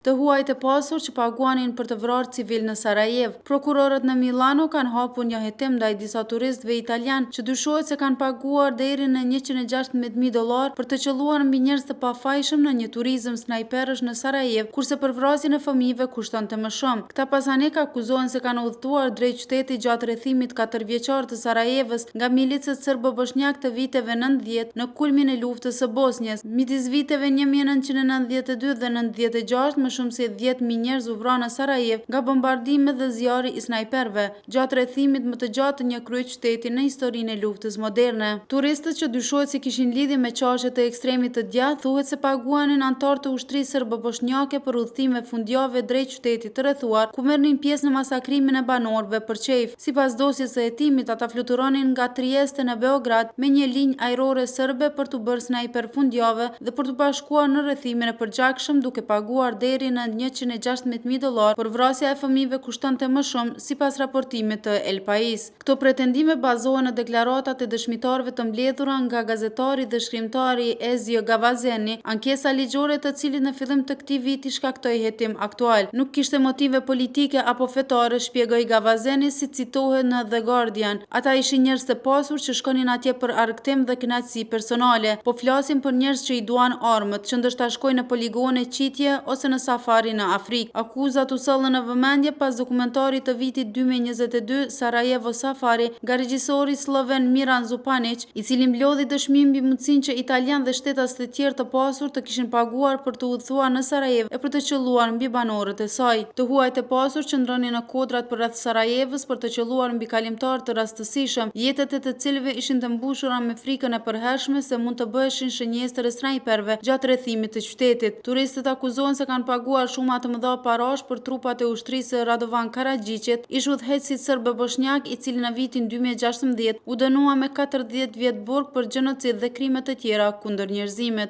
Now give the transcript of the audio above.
Të huajt e pasur që paguanin për të vrarë civilë në Sarajevë. Prokurorët në Milano kanë hapur një hetim ndaj disa turistëve italianë që dyshohet se kanë paguar deri në 116.000 dollarë për të qëlluar mbi njerëz të pafajshëm në një turizëm snajperësh në Sarajevë, kurse për vrasjen e fëmijëve kushtonte më shumë. Këta pasanikë akuzohen se kanë udhëtuar drejt qytetit gjatë rrethimit katërvjeçar të Sarajevës nga milicët serbo-boshnjakë të viteve 90 në kulmin e luftës së Bosnjës. Midis viteve 1992 dhe 96, më shumë se 10.000 njerëz u vranë në Sarajevë nga bombardimet dhe zjarri i snajperëve, gjatë rrethimit më të gjatë të një kryeqyteti në historinë e luftës moderne. Turistët që dyshohet se kishin lidhje me qarqe të ekstremit të djathtë, thuhet se paguanin anëtarë të ushtrisë serbo-boshnjake për udhëtime fundjave drejt qytetit të rrethuar, ku merrnin pjesë në masakrimin e banorëve për qejf. Sipas dosjes së hetimit, ata fluturonin nga Trieste në Beograd me një linjë ajrore serbe për t'u bërë snajper fundjave dhe për t'u bashkuar në rrethimin e përgjakshëm duke paguar deri në 116.000 dollarë, por vrasja e fëmijëve kushtonte më shumë, sipas raportimit të El Pais. Këto pretendime bazohen në deklaratat e dëshmitarëve të mbledhura nga gazetari dhe shkrimtari Ezio Gavazzeni, ankesa ligjore të cilit në fillim të këtij viti shkaktoi hetim aktual. Nuk kishte motive politike apo fetare, shpjegoi Gavazzeni si citohet në The Guardian. Ata ishin njerëz të pasur që shkonin atje për argëtim dhe kënaqësi personale. Po flasim për njerëz që i duan armët, që ndoshta shkojnë në poligone qitje ose në safari në Afrikë. Akuzat u sollën në vëmendje pas dokumentarit të vitit 2022 Sarajevo Safari nga regjisori slloven Miran Zupanic, i cili mblodhi dëshmi mbi mundësinë që italian dhe shtetas të tjerë të pasur të kishin paguar për të udhëtuar në Sarajevë e për të qëlluar mbi banorët e saj. Të huajt e pasur qëndronin në kodrat përreth Sarajevës për të qëlluar mbi kalimtarë të rastësishëm, jetët e të cilëve ishin të mbushura me frikën e përhershme se mund të bëheshin shënjestër e snajperëve gjatë rrethimit të qytetit. Turistët akuzohen se kanë paguar shuma të mëdha parash për trupat e ushtrisë së Radovan Karaxhiqit, ish udhëheqësit serbo-boshnjak i cili në vitin 2016 u dënua me 40 vjet burg për gjenocid dhe krime të tjera kundër njerëzimit.